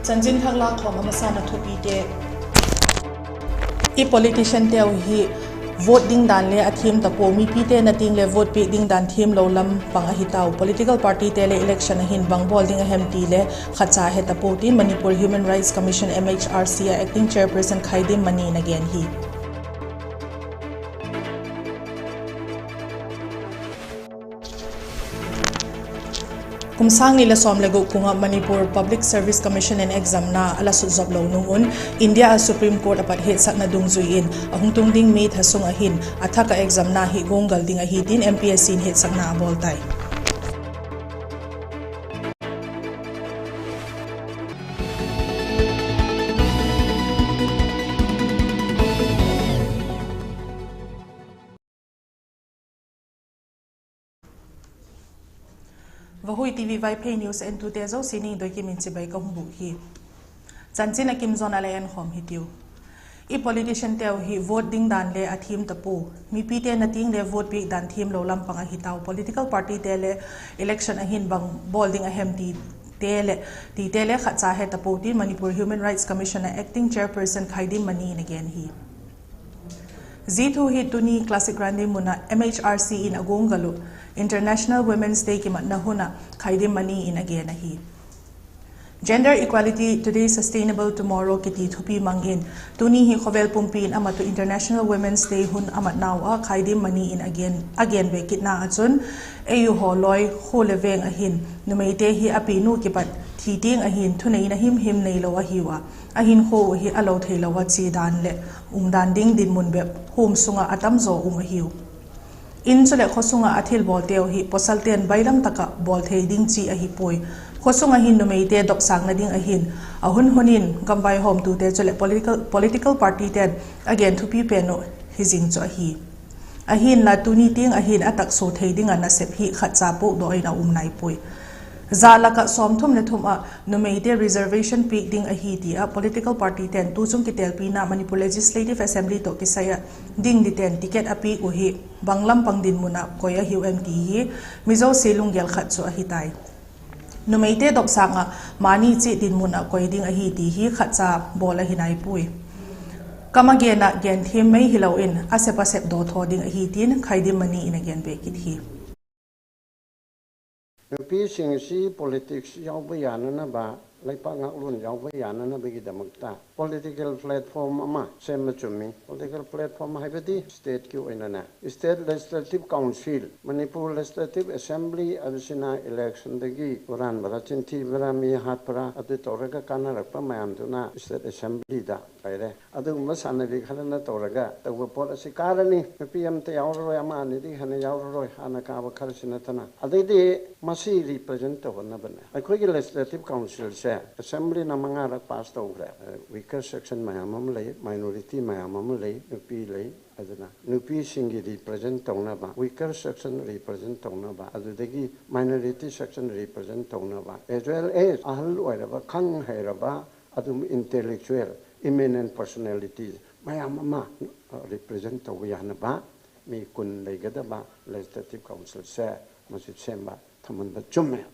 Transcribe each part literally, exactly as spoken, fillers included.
Chanchin thak lâkkhawm a masan a thupite. I politicianteu hi vote ding dan le a thiam ta pua, mipite'n a tiang le vote piak ding dan thiamlo lam pang ahi tau. Political partyte leh election ah hin bang bawl ding a hem ti le khatcha he ta pua tin Manipur Human Rights Commission, M H R C ah acting chairperson Khaidim Mani in a gen hi. Kum sâng ni leh sawm leh guk kum ah Manipur Public Service Commission in examna a la sut zop lo nung un, India ah Supreme Court ah pat hetsakna dungzui in a hung tung ding May tha sung ah hin a thak ah examna hi guanggal ding ahi tin M P S C in hetsakna a bawl tai. Vahui T V Vaiphei news entute zosia ni doi kimin chibai ka hung bûk hi. Chanchin a kim zawn a la enkhawm hitiu. I politicianteu hi vote ding dan le a thiam ta pua, mipite'n a tiang le vote piak dan thiamlo lam pang ahi tau. Political partyte leh election ah hin bang bawl ding a hem ti te le, tite le khatcha he ta pua tin Manipur Human Rights Commission ah acting chairperson Khaidim Mani in a gen hi. Zia thu hi tuni Classic Grande mun ah M H R C in a guanggal uh International Women's Day kimatna hun ah Khaidim Mani in a gen ahi. Gender Equality Today, Sustainable Tomorrow kiti thupi mang in, tuni hi khawvel pumpi in a mat uh International Women's Day hun a matnau ah Khaidim Mani in a gen, a gen ve kitna ah chun, eihaw lawi khua leh veng ah hin numeite hi a pinu kipat thi tiang ah hin thuneina himhim neilo ahiu a, a hinkhua uh hi a lo theilo ah chia dan leh umdan ding dinmun bep home sung ah a tamzaw um ahiu. In chuleh khaw sung ah a thilbawlteu hi pawsalte'n bailam tak ah bawl thei ding chi ahi puai. Khaw sung ah hin numeite dopsâkna ding ah hin, a hun hun in gam vaihawmtute chuleh political, political partyte'n a gen thupi pen uh hi zing chu ahi. Ahinla tuni tiang ah hin a taksua thei ding ah nasep hi khatcha puakdaw in a um nai puai. Za lak ah sawmthum leh thum ah numeite reservation piak ding ahi ti ah political partyte'n tuchung kitelpina Manipur Legislative Assembly tawh kisai ah ding dite'n ticket a piak uh hi bang lam pang dinmun ah koi ahiu em ti hi mi zosia lunggel khat chu ahi tai. Numeite dopsâk ah mani chiat dinmun ah koi ding ahi ti hi khatcha bawl ahi nai puai. Kam a gen ah genthiam mai hilo in a sep a sepdaw thaw ding ahi tin Khaidim Mani in a gen be kit hi. ꯅꯨꯄꯤꯁꯤꯡꯁꯤ ꯄꯣꯂꯤꯇꯤꯛꯁ ꯌꯥꯎꯕ ꯌꯥꯅꯅꯕ, ꯂꯩꯄꯥꯛ ꯉꯥꯛꯂꯣꯟ ꯌꯥꯎꯕ ꯌꯥꯅꯅꯕꯒꯤꯗꯃꯛꯇ political platform ꯑꯃ ꯁꯦꯝꯕ ꯆꯨꯝꯃꯤ꯫ ꯄꯣꯂꯤꯇꯤꯀꯦꯜ ꯄ꯭ꯂꯦꯠꯐꯣꯔꯝ ꯍꯥꯏꯕꯗꯤ ꯁ꯭ꯇꯦꯠꯀꯤ ꯑꯣꯏꯅꯅꯦ, state legislative council, Manipur legislative assembly ꯑꯗꯨꯁꯤꯅ ꯏꯂꯦꯛꯁꯟꯗꯒꯤ ꯍꯨꯔꯥꯟꯕꯔꯥ, ꯆꯤꯟꯊꯤꯕꯔꯥ, ꯃꯤ ꯍꯥꯠꯄꯔꯥ, ꯑꯗꯨ ꯇꯧꯔꯒ ꯀꯥꯟꯅꯔꯛꯄ ꯃꯌꯥꯝꯗꯨꯅ ꯁ꯭ꯇꯦꯠ ꯑꯦꯁꯦꯝꯕ꯭ꯂꯤꯗ ꯂꯩꯔꯦ꯫ ꯑꯗꯨꯒꯨꯝꯕ ꯁꯥꯟꯅꯕꯤ ꯈꯔꯅ ꯇꯧꯔꯒ ꯇꯧꯕ ꯄꯣꯠ ꯑꯁꯤ ꯀꯥꯔꯅꯤ꯫ ꯅꯨꯄꯤ ꯑꯃꯠꯇ ꯌꯥꯎꯔꯔꯣꯏ, ꯑꯃ ꯑꯅꯤꯗꯒꯤ ꯍꯦꯟꯅ ꯌꯥꯎꯔꯔꯣꯏ, ꯍꯥꯟꯅ ꯀꯥꯕ ꯈꯔꯁꯤ ꯅꯠꯇꯅ꯫ ꯑꯗꯩꯗꯤ ꯃꯁꯤ ꯔꯤꯄ꯭ꯔꯖꯦꯟ ꯇꯧꯍꯟꯅꯕꯅꯦ꯫ ꯑꯩꯈꯣꯏꯒꯤ ꯂꯦꯖꯤꯁꯂꯦꯇꯤꯚ ꯀꯥꯎꯟꯁꯤꯜꯁꯦ ꯑꯦꯁꯦꯝꯕ꯭ꯂꯤꯅ ꯃꯉꯥꯔꯛ ꯄꯥꯁ ꯇꯧꯈ꯭ꯔꯦ꯫ ꯋꯤꯀꯔ ꯁꯦꯛꯁꯟ ꯃꯌꯥꯝ ꯑꯃ ꯂꯩ, ꯃꯥꯏꯅꯣꯔꯤꯇꯤ ꯃꯌꯥꯝ ꯑꯃ ꯂꯩ, ꯅꯨꯄꯤ ꯂꯩ꯫ ꯑꯗꯨꯅ ꯅꯨꯄꯤꯁꯤꯡꯒꯤ ꯔꯤꯄ꯭ꯔꯖꯦꯟ ꯇꯧꯅꯕ, ꯋꯤꯀꯔ ꯁꯦꯛꯁꯟ ꯔꯤꯄ꯭ꯔꯖꯦꯟ ꯇꯧꯅꯕ, ꯑꯗꯨꯗꯒꯤ ꯃꯥꯏꯅꯣꯔꯤꯇꯤ ꯁꯦꯛꯁꯟ ꯔꯤꯄ꯭ꯔꯖꯦꯟ ꯇꯧꯅꯕ, ꯑꯦꯖ ꯋꯦꯜ ꯑꯦꯖ ꯑꯍꯜ ꯑꯣꯏꯔꯕ, ꯈꯪ ꯍꯩꯔꯕ, ꯑꯗꯨꯝ ꯏꯟꯇꯦꯂꯦꯛꯆꯨꯋꯦꯜ, ꯏꯃꯤꯅꯦꯟ ꯄꯔꯁꯣꯅꯦꯂꯤꯇꯤ ꯃꯌꯥꯝ ꯑꯃ ꯔꯤꯄ꯭ꯔꯖꯦꯟ ꯇꯧꯕ ꯌꯥꯅꯕ ꯃꯤ ꯀꯨꯟ ꯂꯩꯒꯗꯕ ꯂꯦꯖꯤꯁꯂꯦꯇꯤꯚ ꯀꯥꯎꯟꯁꯤꯜꯁꯦ ꯃꯁꯤ ꯁꯦꯝꯕ ꯊꯝꯍꯟꯕ ꯆꯨꯝꯃꯦ꯫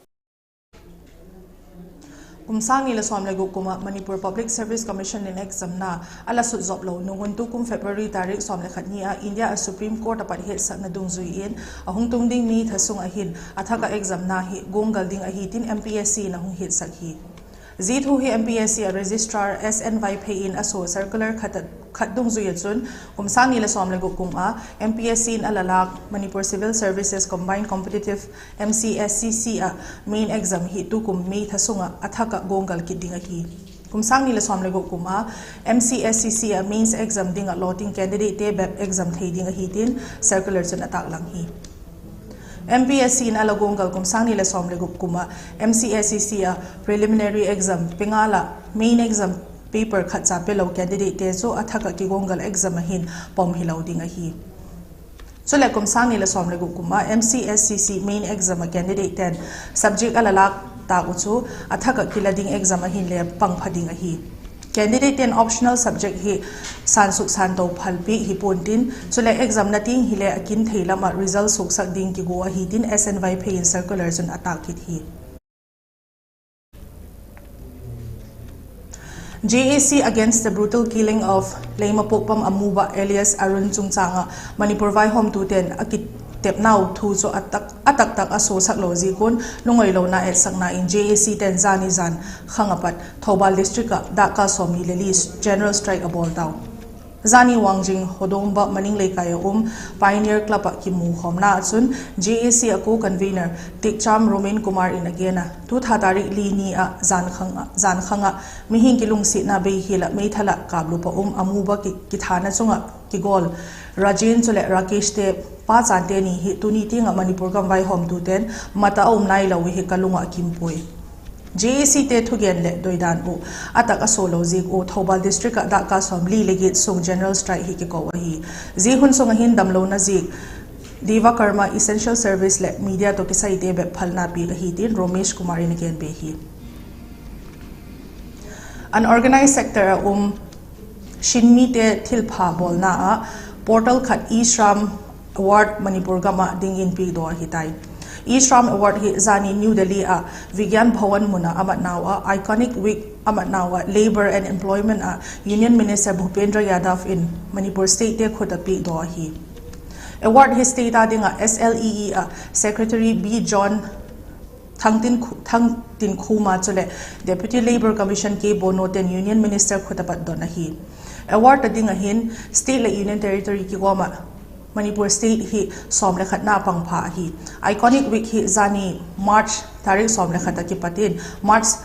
Kum sâng ni leh sawm leh guk kum ah Manipur Public Service Commission in examna a la sut zop lo nung un, tukum February tarik sawm leh khat ni ah India a Supreme Court ah pat hetsakna dungzui in a hung tung ding May tha sung ah hin a thak ah examna hi guanggal ding ahi tin M P S C in a hung hetsak hi. Zia thu hi M P S C a Registrar S N Vaiphei in a sua circular khat, khat dungzui ah chun, kum sâng ni leh sawm leh guk kum a M P S C in a la lâk Manipur Civil Services Combined Competitive, M C S C C, ah main exam hi tukum May tha sung ah a thak ah guanggal kit ding ahi. Kum sâng ni leh sawm leh guk kum a M C S C C ah mains exam ding ah lawting candidate te bep exam thei ding ahi tin circular chun a tâklang hi. M P S C in a la guanggal kum sâng ni leh sawm leh guk kum ah M C S C C ah preliminary exam pe ngal ah main exam paper khatcha pelo candidate te chu a thak ah kiguanggal exam ah hin pom hilo ding ahi. Chuleh kum sâng ni leh sawm leh guk kum ah M C S C C main exam ah candidate ten subject a la lâk tâk uh chu a thak ah kila ding exam ah hin le pang pha ding ahi. Candidate ten optional subject hi sânsuk sânto phalpi hi pua'n tin, chuleh examna tiang hile a kin thei lam ah result suksak ding kigu ahi tin S N Vaiphei in circular chun a tâk kit hi. J A C against the brutal killing of Leimapokpam Amuba alias Arun chungchâng ah Manipur vaihawmtute'n a kitepnau thu chu a tak, a taktak a suaksak lo ziak un, lungailona etsakna in J A C te'n zani zan khang ah pat Thoubal District ah dakkal sawmni le li general strike a bawl tau. Zani Wangjing Hodomba Maning Leikai ah um Pioneer Club ah kimukhawmna ah chun J A C a co-convenor Tikcham Romin Kumar in a gen a, tu tha tarik li ni ah zan khang ah, zan khang ah mihing kilungsiatna bei hial ah meithal ah kâplup ah um Amuba ki, kithana chung ah kigawl Rajen chuleh Rakeshte pa chante ni hi tuni tiang ah Manipur gam vaihawmtute'n mat ah a um nailo hi ka lung ah a kim puai. J A C te thugen leh doidan uh a tak a suak lo ziak uh Thoubal District ah dakkal sawmli le giat sung general strike hi kiko ahi. Zia hun sung ah hin damlona ziak Deva Karma Essential Service leh media tawh kisaite bep phalna piak ahi tin Romesh Kumar in a gen be hi. Unorganised sector ah um Shinmite thilpha bawlna ah portal khat E-Shram Award Manipur gam ah dingin piakdaw ahi tai. E-Shram Award hi zani New Delhi ah Vigyan Bhawan mun ah a matnau ah Iconic Week a matnau ah Labour and Employment ah Union Minister Bhupendra Yadav in Manipur State te khut ah piakdaw ahi. Award hi state a ding ah S L E E ah Secretary B John Thangtin Khu-, Thangtinkhuma chuleh Deputy Labour Commissioner K Bono ten Union Minister khut ah pat don ahi. Award a ding ah hin state leh Union Territory kikawm ah Manipur State hi sawm le khatna pang pha ahi. Iconic Week hi zani March tarik sawm le khat ah kipat in March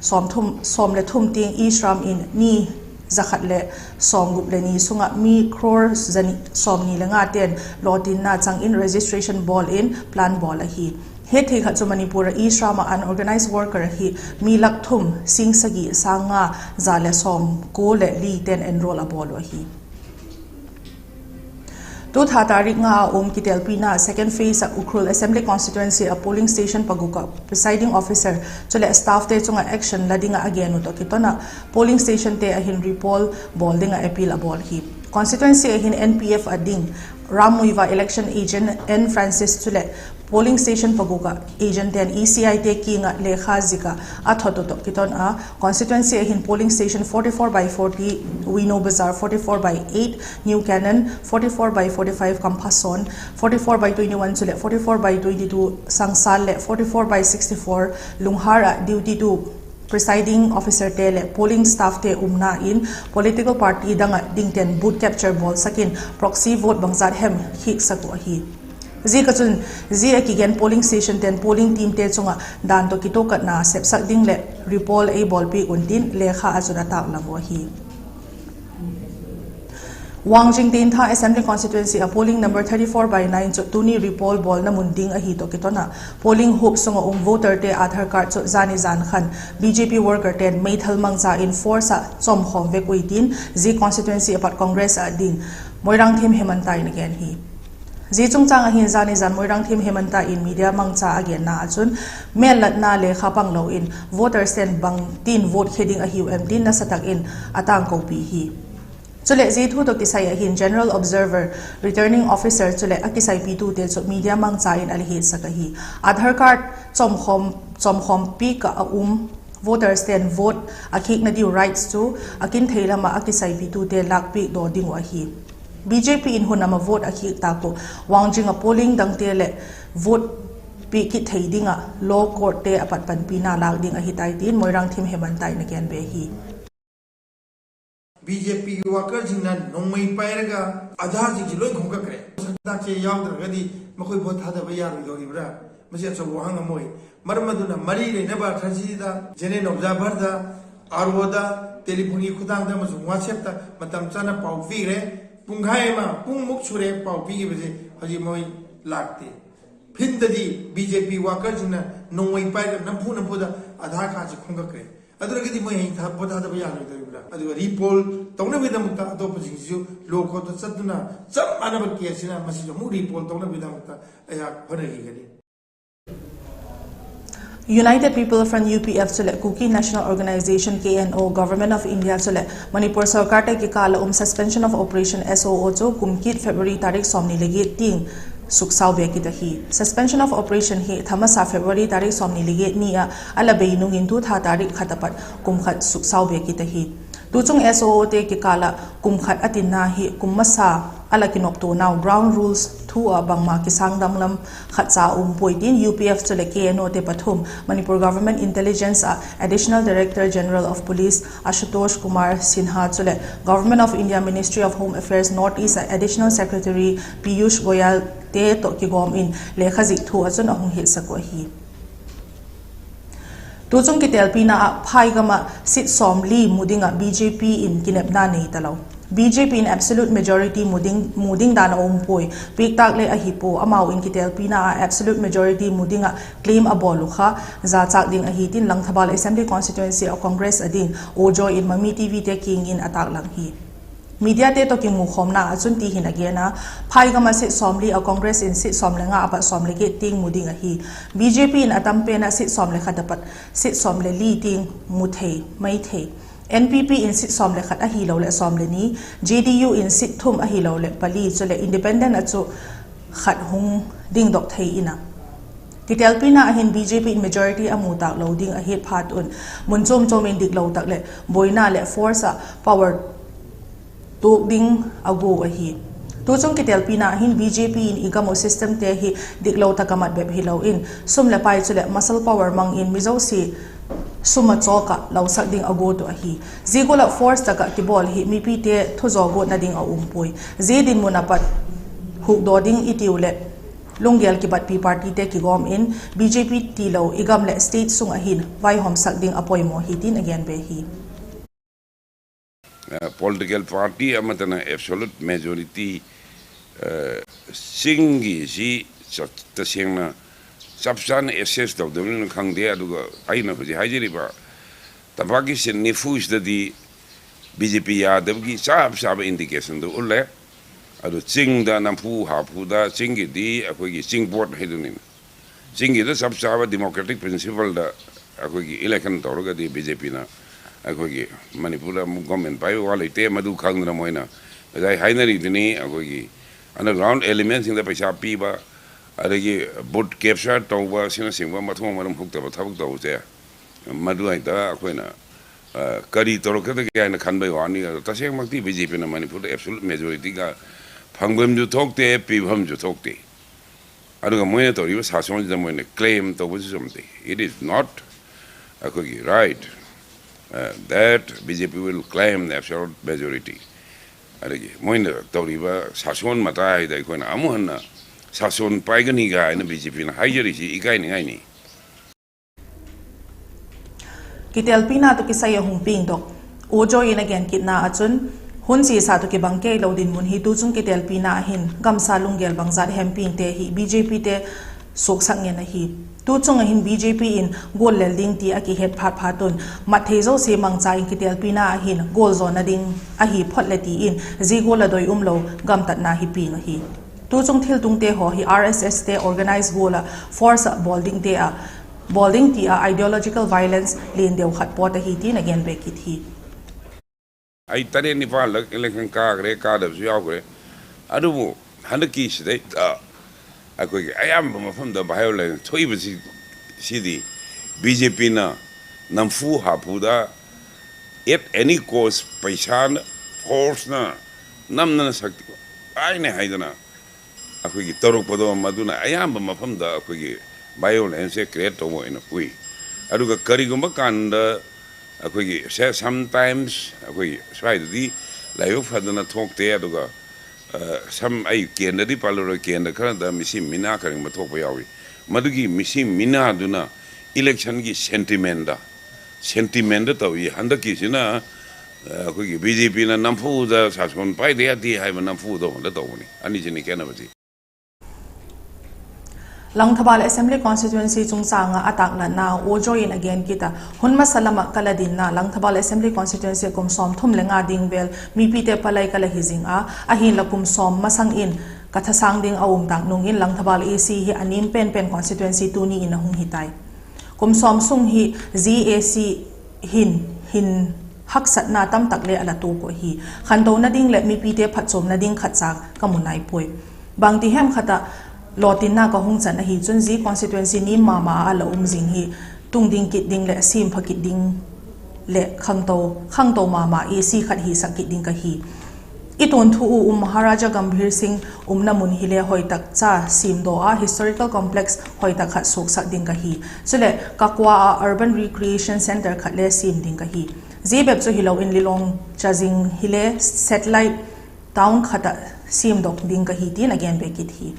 sawm thum, sawm le thum tiang E-Shram in ni za khat leh sawmgup le ni sung ah mi crore zani sawmni le nga ten lawtinna chang in registration bawl in plan bawl ahi. Hetthei khat chu Manipur ah E-Shram ah unorganised worker ahi mi lak thum sing sagi sâng nga za leh sawmkua leh li ten enrol a bawl uh ahi. Tu tha tarik nga a um kitelpina second phase ah Ukhrul Assembly Constituency ah polling station paguk ah presiding officer chuleh staff te chung ah action la ding ah a gen uh tawh kiton ah polling station te ah hin repoll bawl ding ah appeal a bawl hi. Constituency ah hin N P F a ding Rammuivah election agent N Francis chuleh polling station paguk ah agent ten E C I te kiang ah lekha zik ah a thot uh tawh kiton a constituency ah hin polling station forty-four by forty, Wino Bazar forty-four by eight, New Canaan forty-four by forty-five, Kamphason forty-four by twenty-one chuleh forty-four by twenty-two, Sangsal leh forty-four by sixty-four, Lunghar ah duty tu presiding officer te leh polling staff te umna in political party dang ah dingten booth capture bawlsak in proxy vote bangzat hem khiaksak uh ahi. Ziak ah chun zia a kigen polling station ten polling team te chung ah dan tawh kituak katna sepsak ding leh repoll ei bawlpiak un tin lekha ah chun a tâklang uh ahi. Wangjing Tentha Assembly Constituency ah polling number thirty-four by nine chu tuni repoll bawlna mun ding ahi tawh kiton ah polling huap sung ah um voterte Aadhaar card chu zani zan khan B J P worker ten meithal mangcha in force ah chawmkhawm vek ui tin zia constituency ah pat Congress ah ding Moirangthem Hemanta in a gen hi. Zia chungchâng ah hin zani zan Moirangthem Hemanta in media mangcha a genna ah chun mêllatna lekha panglo in voters ten bangtin vote khe ding ahiu em tin nasatak in a tângkopi hi. Chuleh zia thu tawh kisai ah hin General Observer, Returning Officer chuleh a kisaipitute chu media mangcha in a la hiatsak ahi. Aadhaar card chawmkhawm, chawmkhawm piak ah a um voters ten vote a khiakna diu rights chu a kin thei lam ah a kisaipitute lâkpiak daw ding uh ahi. B J P in hun am ah vote a khiak tâk uh Wangjing ah polling dangte leh vote piak kit thei ding ah law courtte a pat panpina lâk ding ahi tai tin Moirangthem Hemanta in a gen be hi. B J P worker ꯁꯤꯡꯅ ꯅꯣꯡꯃꯩ ꯄꯥꯏꯔꯒ ꯑꯥꯙꯥꯁꯤꯡꯁꯤ ꯂꯣꯏ ꯈꯣꯝꯒꯠꯈ꯭ꯔꯦ꯫ ꯁꯟꯗꯥꯛꯁꯦ ꯌꯥꯎꯗ꯭ꯔꯒꯗꯤ ꯃꯈꯣꯏ ꯚꯣꯠ ꯊꯥꯗꯕ ꯌꯥꯔꯣꯏꯗꯧꯔꯤꯕ꯭ꯔꯥ? ꯃꯁꯤ ꯑꯆꯧꯕ ꯋꯥꯍꯪ ꯑꯃ ꯑꯣꯏ꯫ ꯃꯔꯝ ꯑꯗꯨꯅ ꯃꯔꯤ ꯂꯩꯅꯕ ꯑꯊꯣꯔꯤꯇꯤꯗ, ꯖꯦꯅꯔꯦꯜ ꯑꯣꯕꯖꯥꯔꯚꯔꯗ, ꯑꯥꯔ ꯑꯣꯗ, ꯇꯦꯂꯤꯐꯣꯟꯒꯤ ꯈꯨꯠꯊꯥꯡꯗ ꯑꯃꯁꯨꯡ ꯋꯥꯆꯦꯞꯇ ꯃꯇꯝ ꯆꯥꯅ ꯄꯥꯎ ꯄꯤꯈ꯭ꯔꯦ꯫ ꯄꯨꯡꯈꯥꯏ ꯑꯃ, ꯄꯨꯡꯃꯨꯛ ꯁꯨꯔꯦ ꯄꯥꯎ ꯄꯤꯈꯤꯕꯁꯦ, ꯍꯧꯖꯤꯛ ꯃꯣꯏ ꯂꯥꯛꯇꯦ꯫ ꯐꯤꯜꯗꯗꯤ ꯕꯤ ꯖꯦ ꯄꯤ ꯋꯥꯀꯔꯁꯤꯡꯅ ꯅꯣꯡꯃꯩ ꯄꯥꯏꯔꯒ ꯅꯝꯐꯨ ꯅꯝꯐꯨꯗ ꯑꯥꯙꯥꯔ ꯀꯥꯔꯗꯁꯦ ꯈꯣꯝꯒꯠꯈ꯭ꯔꯦ꯫ ꯑꯗꯨꯅꯒꯗꯤ ꯃꯣꯏ ꯍꯌꯦꯡ ꯊꯥ-, ꯚꯣꯠ ꯊꯥꯗꯕ ꯌꯥꯔꯣꯏꯗꯧꯔꯤꯕ꯭ꯔꯥ? ꯑꯗꯨꯒ ꯔꯤꯄꯣꯜ ꯇꯧꯅꯕꯒꯤꯗꯃꯛꯇ ꯑꯇꯣꯞꯄꯁꯤꯡꯁꯤꯁꯨ ꯂꯣ ꯀꯣꯔꯠꯇ ꯆꯠꯇꯨꯅ ꯆꯞ ꯃꯥꯟꯅꯕ ꯀꯦꯁꯁꯤꯅ ꯃꯁꯤꯁꯨ ꯑꯃꯨꯛ ꯔꯤꯄꯣꯜ ꯇꯧꯅꯕꯒꯤꯗꯃꯛꯇ ꯑꯩꯍꯥꯛ ꯍꯣꯠꯅꯈꯤꯒꯅꯤ꯫ United People Front, U P F, chuleh Kuki National Organisation, K N O, Government of India chuleh Manipur sorkar te kikâl ah um Suspension of Operation, S O O chu kum kit February tarik sawmni le giat tiang suksau be kit ahi. Suspension of Operation hi thamasa February tarik sawmni le giat ni ah a la bei nung in tu tha tarik khat ah pat kum khat suksau be kit ahi. Tuchung S O O te kikâl ah kum khat a tinna hi kum masa a la kinoptuanau ground rules thu ah bangma kisâng danglam khat cha um puai tin U P F chuleh K N O te pathum, Manipur Government Intelligence ah Additional Director General of Police Ashutosh Kumar Sinha chuleh Government of India Ministry of Home Affairs North East ah Additional Secretary Piyush Goyal te tawh kigawm in lekhazik thu ah chun a hung hilsak uh ahi. Tuchung kitelpina ah phai gam ah seat sawmli mu ding ah B J P in kinepna nei talo. B J P in absolute majority mu ding, mu ding dan a um puai. Piak tâk le ahi pua, amau in kitelpina ah absolute majority mu ding ah claim a bawl uh kha zachâk ding ahi tin Langthabal Assembly Constituency ah Congress a ding Aw Joy in Mami T V te kiang in a tâklang hi. Media te tawh kimukhawmna ah chun ti hin a gen a, phai gam ah seat sawmli ah Congress in seat sawm le nga a pat sawm le giat tiang mu ding ahi. B J P in a tam pen ah seat sawm le khat a pat seat sawm le li tiang mu thei mai thei. N P P in seat sawm le khat ahiloleh sawm le ni, J D U in seat thum ahiloleh pali chuleh independent ah chu khat hung dingdok thei in a, kitelpina ah hin B J P in majority a mu tâk lo ding ahi phat un, mun chuam chuam in diklo tak leh buaina leh force ah power tuak ding a gua ahi. Tuchung kitelpina ah hin B J P in i gam uh system te hi diklo tak a mat bep hilo in sum leh pai chuleh muscle power mang in mi zosia sum a chawk ah losak ding a guat uh ahi. Zia gual ah force tak ah kibawl hi mipite thuzaw guatna ding a um puai. Zia dinmun a pat hukdaw ding i tiu leh lunggel kibatpi party te kigawm in B J P tilo i gam leh state sung ah hin vaihawmsak ding a poimaw hi tin a gen be hi. Political party ama tana absolute majority, chinggi si, tasengna chapchana assess tawh deu ni khang de, aduga aina huzi haiziriba, tabaki sin ni fuis da di, B J P ya deu gi chapchaba indication du ule, adu ching da namphu haphu da chinggi di, ꯑꯩꯈꯣꯏꯒꯤ ꯆꯤꯡ ꯄꯣꯠ ꯍꯥꯏꯗꯨꯅꯤꯅ꯫ ꯆꯤꯡꯒꯤꯗ ꯆꯞ ꯆꯥꯕ democratic principle ꯗ ꯑꯩꯈꯣꯏꯒꯤ election ꯇꯧꯔꯒꯗꯤ B J P ꯅ ꯑꯩꯈꯣꯏꯒꯤ ꯃꯅꯤꯄꯨꯔꯗ ꯑꯃꯨꯛ government ꯄꯥꯏꯕ ꯋꯥ ꯂꯩꯇꯦ꯫ ꯃꯗꯨ ꯈꯪꯗꯅ ꯃꯣꯏꯅ ꯉꯁꯥꯏ ꯍꯥꯏꯅꯔꯤꯗꯨꯅꯤ꯫ ꯑꯩꯈꯣꯏꯒꯤ underground element ꯁꯤꯡꯗ ꯄꯩꯁꯥ ꯄꯤꯕ, ꯑꯗꯒꯤ vote capture ꯇꯧꯕ ꯑꯁꯤꯅꯆꯤꯡꯕ ꯃꯊꯣꯡ ꯃꯔꯝ ꯍꯨꯛꯇꯕ ꯊꯕꯛ ꯇꯧꯕꯁꯦ, ꯃꯗꯨꯋꯥꯏꯗ ꯑꯩꯈꯣꯏꯅ, ꯑ, ꯀꯔꯤ ꯇꯧꯔꯛꯀꯗꯒꯦ ꯍꯥꯏꯅ ꯈꯟꯕꯒꯤ ꯋꯥꯅꯤ꯫ ꯑꯗꯣ ꯇꯁꯦꯡꯃꯛꯇꯤ B J P ꯅ ꯃꯅꯤꯄꯨꯔꯗ absolute majority ꯒ ꯐꯪꯐꯝꯁꯨ ꯊꯣꯛꯇꯦ, ꯄꯤꯐꯝꯁꯨ ꯊꯣꯛꯇꯦ꯫ ꯑꯗꯨꯒ ꯃꯣꯏꯅ ꯇꯧꯔꯤꯕ ꯁꯥꯁꯣꯟꯁꯤꯗ ꯃꯣꯏꯅ claim ꯇꯧꯕꯁꯨ ꯆꯨꯝꯗꯦ꯫ It is not ꯑꯩꯈꯣꯏꯒꯤ right, uh, that B J P will claim the absolute majority꯫ ꯑꯗꯒꯤ ꯃꯣꯏꯅ ꯇꯧꯔꯤꯕ ꯁꯥꯁꯣꯟ ꯃꯇꯥꯏꯗ ꯑꯩꯈꯣꯏꯅ ꯑꯃꯨꯛ ꯍꯟꯅ ꯁꯥꯁꯣꯟ ꯄꯥꯏꯒꯅꯤ ꯀꯥꯏꯅ B J P ꯅ ꯍꯥꯏꯖꯔꯤꯁꯤ ꯏꯀꯥꯏꯅꯤꯡꯉꯥꯏꯅꯤ꯫ Kitelpina tawh kisai a hung piangdok Aw Joy in a gen kitna ah chun, hun chiasa tawh kibang kei lo dinmun hi tuchung kitelpina ah hin gamsa lunggel bangzat hem piangte hi B J P te suaksak ngen ahi. Tuchung ah hin B J P in gual lel ding ti a kihet phat phat un, mat thei zosia mangcha in kitelpina ah hin gual zawna ding ahi phot leh ti in zia gual a doi umlo gamtatna hi piang ahi. Tuchung thiltungte haw hi R S S te organize gual ah force ah bawl dingte a bawl ding ti a ideological violence lian deu khat pawt ahi tin a gen be kit hi. ꯑꯩ ꯇꯔꯦꯠ ꯅꯤꯄꯥꯜꯂꯛ election ꯀꯥꯈ꯭ꯔꯦ, ꯀꯥꯗꯕꯁꯨ ꯌꯥꯎꯈ꯭ꯔꯦ꯫ ꯑꯗꯨꯕꯨ ꯍꯟꯗꯛꯀꯤ ꯁꯤꯗꯩꯗ ꯑꯩꯈꯣꯏꯒꯤ ꯑꯌꯥꯝꯕ ꯃꯐꯝꯗ violence ꯊꯣꯛꯏꯕꯁꯤ, ꯁꯤꯗꯤ B J P ꯅ ꯅꯝꯐꯨ ꯍꯥꯐꯨꯗ at any cost ꯄꯩꯁꯥꯅ, force ꯅ, ꯅꯝꯗꯅ ꯁꯛꯇꯤ ꯄꯥꯏꯅꯦ ꯍꯥꯏꯗꯅ ꯑꯩꯈꯣꯏꯒꯤ ꯇꯧꯔꯛꯄꯗꯣ, ꯃꯗꯨꯅ ꯑꯌꯥꯝꯕ ꯃꯐꯝꯗ ꯑꯩꯈꯣꯏꯒꯤ violence ꯁꯦ create ꯇꯧꯕ ꯑꯣꯏꯅ ꯎꯏ꯫ ꯑꯗꯨꯒ ꯀꯔꯤꯒꯨꯝꯕ ꯀꯥꯟꯗ ꯑꯩꯈꯣꯏꯒꯤ ꯁꯦ, sometimes ꯑꯩꯈꯣꯏ ꯁ꯭ꯋꯥꯏꯗꯗꯤ ꯂꯥꯏꯕꯛ ꯐꯗꯅ ꯊꯣꯛꯇꯦ꯫ ꯑꯗꯨꯒ, ꯑ, ꯁꯝ ꯑꯩ ꯀꯦꯟꯗ꯭ꯔꯗꯤ ꯄꯜꯂꯔꯣꯏ, ꯀꯦꯟꯗ꯭ꯔ ꯈꯔꯗ ꯃꯤꯁꯤ ꯃꯤꯅꯥ ꯀꯔꯤꯒꯨꯝꯕ ꯊꯣꯛꯄ ꯌꯥꯎꯏ꯫ ꯃꯗꯨꯒꯤ ꯃꯤꯁꯤ ꯃꯤꯅꯥꯗꯨꯅ election ꯒꯤ sentiment ꯗ, sentiment ꯗ ꯇꯧꯏ꯫ ꯍꯟꯗꯛꯀꯤꯁꯤꯅ, ꯑ, ꯑꯩꯈꯣꯏꯒꯤ B J P ꯅ ꯅꯝꯐꯨꯗ ꯁꯥꯁꯣꯟ ꯄꯥꯏꯗ ꯌꯥꯗꯦ ꯍꯥꯏꯕ ꯅꯝꯐꯨꯗ ꯍꯣꯟꯗ ꯇꯧꯕꯅꯤ꯫ ꯑꯅꯤꯁꯤꯅꯤ ꯈꯦꯠꯅꯕꯁꯤ꯫ Langthabal Assembly Constituency chungchâng ah a tâklanna Aw Joy in a gen kit a, hun masa lam ah ka la dinna Langthabal Assembly Constituency kum sawmthum le nga ding vel mipite palai ka la hi zing a, ahinla kum sawm masang in ka thasâng ding a um tâk nung in Langthabal A C hi a nim pen pen constituency tuni in a hung hi tai. Kum sawm sung hi zia A C hin, hin haksatna tamtak le a la tuak uh ahi. Khantona ding leh mipite phatchuamna ding khatcha ka mu nai puai. Bangti hem khat ah lawtinna ka hung chan ahi chun zia constituency nim ma ma a la um zing hi tung ding kit ding leh siam pha kit ding leh khangto, khangto ma ma A C khat hisak kit ding ka hi. I tuanthu u um Maharaja Gambhir Singh umna mun hile hoi tak cha siamdaw a historical complex hoi tak khat suaksak ding ka hi. Chuleh Kakwa ah urban recreation centre khat le siam ding ka hi. Zia bep chu hilo in Lilong chazing hile satellite town khat ah siamdok ding ka hi tin a gen be kit hi.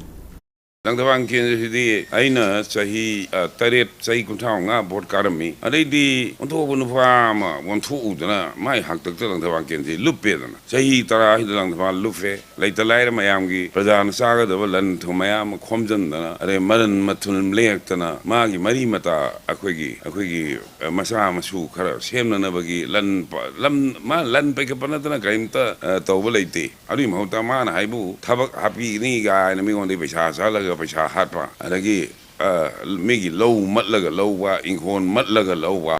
Langthavang Kendra hi di aina chahi, a, taret, chahi kum tha nga vote kâ a mi. Adei di, onthok unfa ma, onthok u dana, mai hak tak ta Langthavang Kendra hi lup pe dana. Chahi tara hi da Langthavang lup pe. Leita lai ra mayam ki, praja na sa ka da ba lan thu mayam khom jan dana. Adei maran mathun lek tana, ma ki mari mata, akhoi ki, akhoi ki, eh, masa masu khara, sem na na ba ki, lan pa, lam, ma lan pe ka pa na dana, ka im ta, eh, tau ba leite. Arui ma hota ma na hai bu, thabak hapi ni ga na mi ngon di paisa sa la ga paisa hat pa. Adagi, ah, mi gi lo mat la ga lo wa, inkhon mat la ga lo wa.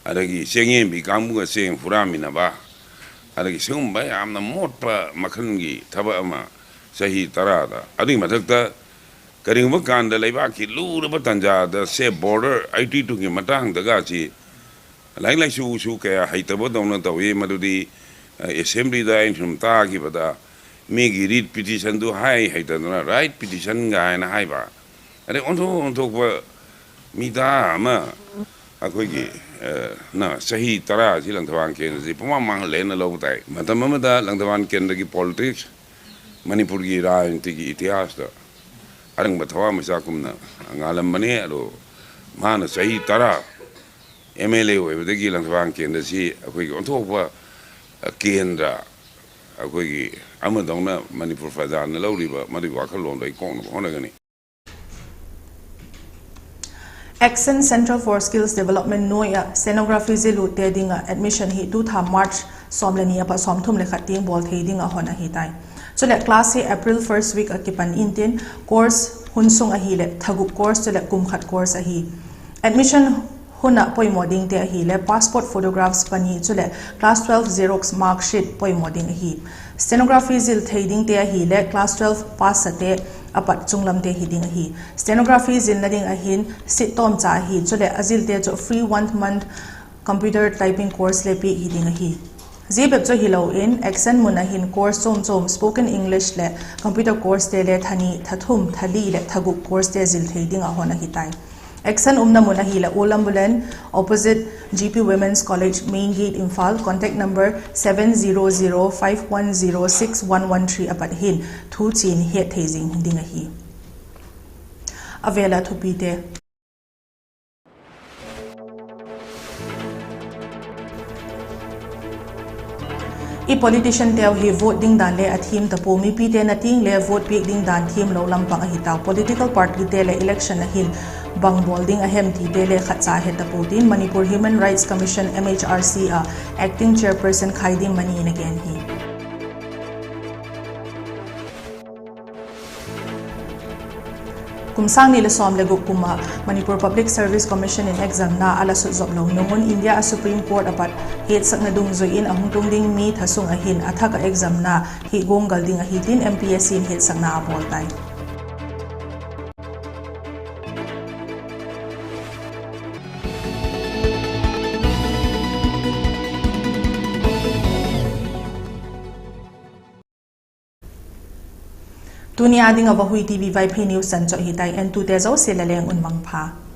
Adagi, seng em bi kam bu ga seng fura mi na ba. Adagi, seng um ba yam na mot pa makhan gi, thaba ama, sahi tara da. Adagi, mathak ta, ka ring ba kan da lei ba ki lu da ba tan ja da se border, ai tui tu ki matang da ga chi. Lai lai su su kaya hai ta ba dong na tau e ma du di, eh, assembly da in hum ta ki ba da. Mi gi writ petition du hai, hai ta na right petition ga hai na hai ba. Are on tho, on tho ba mi ta ma. Akhoi gi, eh, na sahi tara si Langthavang Kendra si puma mang le na lo tai. Mata ma ma da Langthavang Kendra gi politics. Manipur gi rajniti gi itihas da. Arang ba thawa ma sa kum na. Nga lam ma ne alo. Ma na sahi tara. M L A oi ba da gi Langthavang Kendra si. Akhoi gi on tho ba, eh, Kendra. Akhoi gi, ama dong na Manipur fa da na lo ri ba, ma ri ba kha lom dai kong na ba hon na ga ni. Action Centre for Skills Development nuai ah stenography zil lut te ding ah admission hi tu tha March sawm le ni a pat sawm thum le khat tiang bawl thei ding ah hon ahi tai. Chuleh class hi April first week ah kipan intin, course hun sung ahileh tha guk course chuleh kum khat course ahi. Admission hun ah poimaw dingte ahileh passport photographs pani chuleh class twelve xerox mark sheet poimaw ding ahi. Stenography zil thei dingte ahileh class twelve pass ate a pat chunglamte hi ding ahi. Stenography zilna ding ahin seat tawmcha ahi, chuleh a zilte chu free one month computer typing course le piak hi ding ahi. Zia bep chu hilo in, Action mun ah hin course chuam chuam, spoken English leh computer course te le tha ni, tha thum, tha li leh tha guk course te zil thei ding ah hon ahi tai. Action umna mun ahileh Old Ambulance, opposite G P Women's College, Main Gate, Imphal, contact number seven zero zero five one zero six one one three a pat hin thu chian het thei zing ding ahi. A vêl ah thupite. I politician teu hi vote ding dan le a thiam ta pua, mipite na tiang le vote piak ding dan thiam lo lam pang ahi tau. Political party te leh election ah hin bang bawl ding a hem tite le khatcha he ta pua tin Manipur Human Rights Commission, M H R C ah acting chairperson Khaidim Mani in a gen hi. Kum sâng ni leh sawm leh guk kum ah Manipur Public Service Commission in examna a la sut zop lo nung un India a Supreme Court a pat hetsakna dungzui in a hung tung ding mi tha sung ah hin a thak ah examna hi guanggal ding ahi tin M P S C in hetsakna a bawl tai. Tuni a ding ah Vahui T V Vaiphei news chan chu ahi tai, entute zosia la leng un mangpha.